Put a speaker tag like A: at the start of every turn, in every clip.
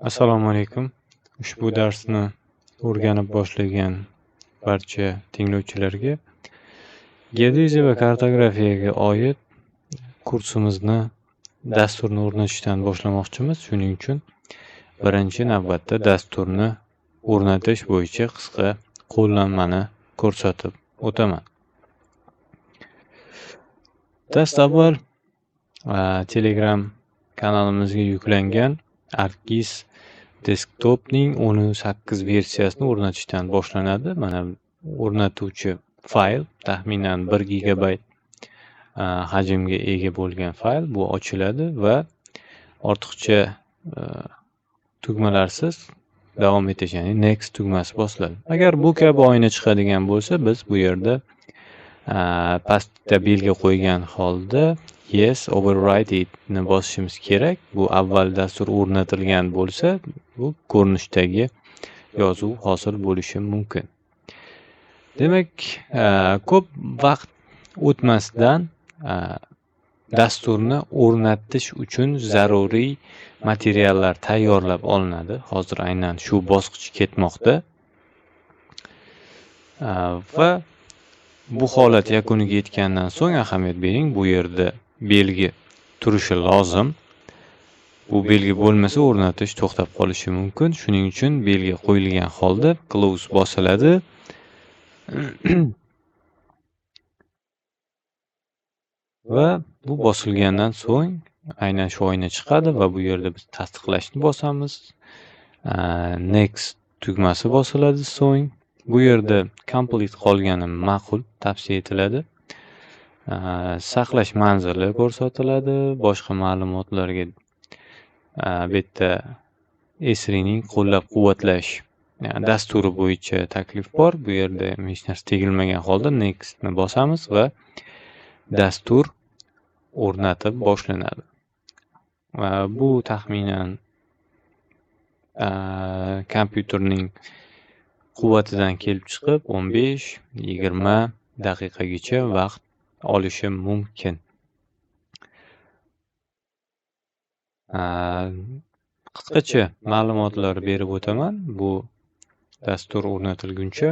A: Assalomu alaykum. Ushbu darsni o'rganib boshlagan barcha tinglovchilarga geodeziya va kartografiyaga oid kursimizni dasturni o'rnatishdan boshlamoqchimiz. Shuning uchun birinchi navbatda dasturni o'rnatish bo'yicha qisqa qo'llanmani ko'rsatib o'taman. Dastavval Telegram kanalimizga yuklangan ArcGIS Desktopning 10.8 versiyasini o'rnatishdan boshlanadi. Mana o'rnatuvchi fayl taxminan 1 gigabayt hajmga ega bo'lgan fayl bu ochiladi va ortiqcha tugmalarsiz davom etish, ya'ni next tugmasi bosiladi. Agar bu kabi oyna chiqadigan bo'lsa, biz bu yerda pastda belgi qo'ygan holda yes overwrite it ni bosishimiz kerak. Bu avval dastur o'rnatilgan bo'lsa, bu ko'rinishdagi yozuv hosil bo'lishi mumkin. Demak, ko'p vaqt o'tmasdan dasturni o'rnatish uchun zaruriy materiallar tayyorlab olinadi. Hozir aynan shu bosqich ketmoqda. Va bu holat yakuniga yetgandan so'ng, ahamiyat bering, bu yerda belgi turishi lozim. Bu belgi bo'lmasa, o'rnatish to'xtab qolishi mumkin. Shuning uchun belgi qo'yilgan holda close bosiladi. Va bu bosilgandan so'ng aynan shu oyna chiqadi va bu yerda biz tasdiqlashni bosamiz. Next tugmasi bosiladi so'ng. Bu yerda complete qolgani ma'qul, tavsiya etiladi. Saqlash manzili ko'rsatiladi. Boshqa ma'lumotlarga bu yerda Esrining qo'llab-quvvatlash dasturi bo'yicha taklif bor. Bu yerda hech narsa tegilmagan holda nextni bosamiz va dastur o'rnatib boshlanadi. Va bu taxminan kompyuterning quvvatidan kelib chiqib 15-20 daqiqagacha vaqt olishi mumkin. Qisqacha ma'lumotlar berib o'taman bu dastur o'rnatilguncha.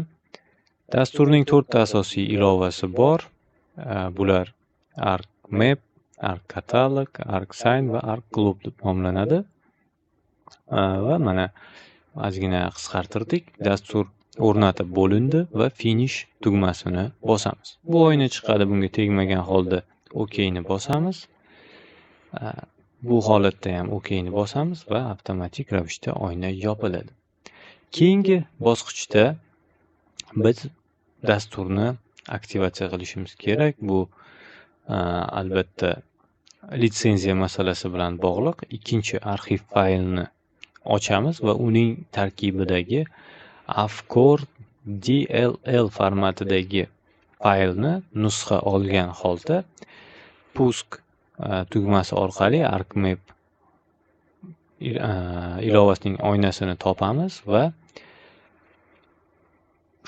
A: Dasturning 4 ta asosiy ilovasi bor. Bular ArcMap, ArcCatalog, ArcSign va ArcGlobe deb nomlanadi. Va mana ozgina qisqartirdik. Dastur o'rnatib bo'lindi va finish tugmasini bosamiz. Bu oyna chiqadi, bunga tegmagan holda OK ni bosamiz. Bu holatda ham OK ni bosamiz va avtomatik ravishda oyna yopiladi. Keyingi bosqichda biz dasturni aktivatsiya qilishimiz kerak. Bu albatta litsenziya masalasi bilan bog'liq. Ikkinchi arxiv faylni ochamiz va uning tarkibidagi afcore DLL formatidagi faylni nusxa olgan holda pusk tugmasi orqali ArcMap ilovasining oynasini topamiz va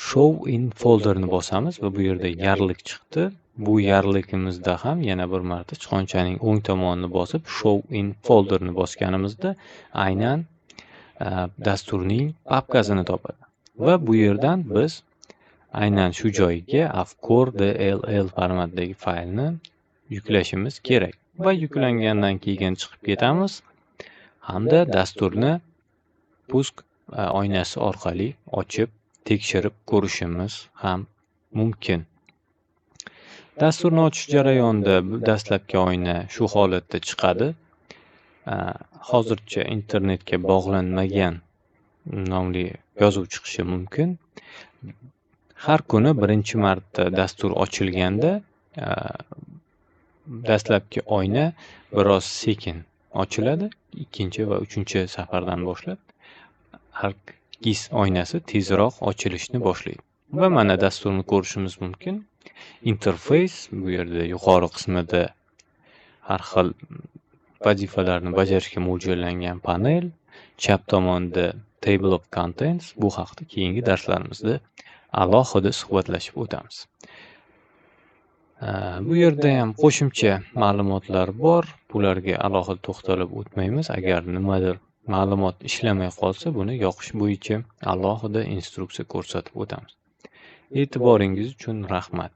A: show in folderni bosamiz va bu yerda yarlik chiqdi. Bu yarlikimizda ham yana bir marta sichqonchaning o'ng tomonini bosib show in folderni bosganimizda aynan dasturning papkasini topadi. Va bu yerdan biz aynan shu joyga afcore DLL formatidagi faylni yuklashimiz kerak. Va yuklangandan keyin chiqib ketamiz hamda dasturni pusk oynasi orqali ochib tekshirib ko'rishimiz ham mumkin. Dasturni ochish jarayonida dastlabki oyna shu holatda chiqadi. Hozircha internetga bog'lanmagan nomli yozuv chiqishi mumkin. Har kuni birinchi marta dastur ochilganda dastlabki oyna biroz sekin ochiladi. Ikkinchi va uchinchi safardan boshlab ArcGIS oynasi tezroq ochilishni boshlaydi. Va mana dasturni ko'rishimiz mumkin. Interfeys bu yerda yuqori qismida har xil vazifalarni bajarishga mo'ljallangan panel, chap tomonda Table of Contents. Bu haqda keyingi darslarimizda alohida suhbatlashib o'tamiz. Bu yerda ham qo'shimcha ma'lumotlar bor. Bularga alohida to'xtalib o'tmaymiz. Agar nimadir Ma'lumot ishlamay qolsa, buni yoqish bo'yicha alohida instruksiya ko'rsatib o'tamiz. E'tiboringiz uchun rahmat.